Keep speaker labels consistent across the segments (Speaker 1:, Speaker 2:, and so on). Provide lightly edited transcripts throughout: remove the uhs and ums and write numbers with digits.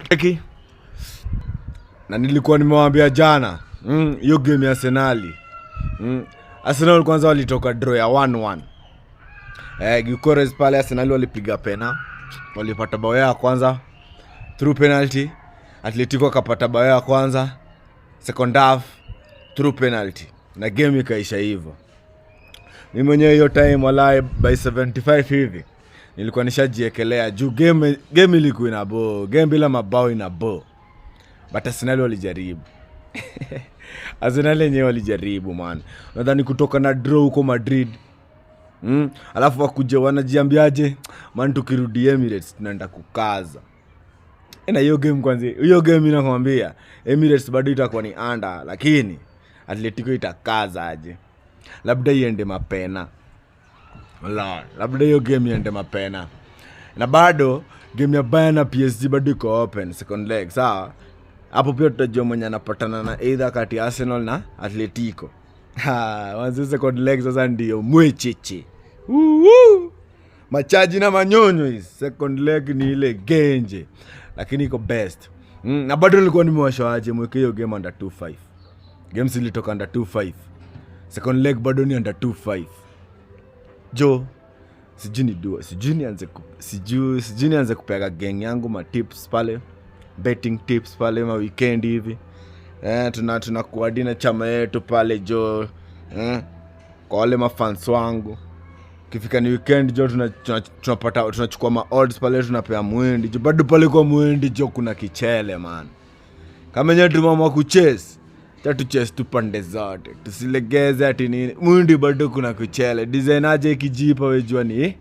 Speaker 1: Eki. Na nilikuwa nimewaambia jana, hiyo game ya Arsenal. Arsenal kwanza walitoka draw ya 1-1. Gyökeres pale, Arsenal walipiga pena. Walipata bao ya kwanza through penalty. Atletico akapata bao ya kwanza second half through penalty. Na game ikaisha hivyo. Mimi mwenyewe hiyo time, walai, by 75 hivi nilikuwa nishajiekelea juu game ilikuwa ina bo, game bila mabao ina bo. But Arsenal walijaribu. Arsenal yenyewe walijaribu, man. Nadhani kutoka na draw huko Madrid. Alafu wakuja wanajiambiaje, man, tukirudi Emirates tunaenda kukaza. Na hiyo game kwanza, hiyo game inakwambia Emirates bado itakuwa ni under, lakini Atletico itakaza aje. Labda iende mapena. Wala, labda hiyo game iende mapena. Na bado game ya Bayern na PSG bado iko open second leg, sawa? Hapo pia tutajua mwenye anapatana na either kati ya Arsenal na Atletico. Ha, wanze second leg sasa ndio mwecheche. Woo! Machaji na manyonyo hizi. Second leg ni ile genje. Lakini iko best. Na bado nilikuwa nimewashawaje mweke hiyo game under 2.5. Games ilitoka under 2.5. Second leg bado ni under 2.5. Jo, sijui ni dua, sijui nianze kupeaga gang yangu ma tips pale, betting tips pale ma weekend hivi. Tuna kuadina chama yetu pale, jo. Kwa wale mafans wangu. Kifika ni weekend, jo, tunapata tunachukua ma odds pale, tunapea mwendi, jo. Bado pale kwa mwendi, jo, kuna kichele, man. Kama enyewe tumeamua kuchase, cha tuchase tu pande zote, tusilegeze ati nini. Mwindi bado kuna kuchele design aje ikijipa wejua ni.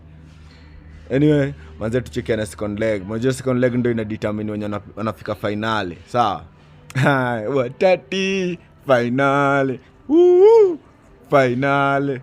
Speaker 1: Anyway, manze, tuchekiane second leg. Unajua second leg ndo ina determine wenye wanafika finali, sawa? Watati finali. Woo, finali.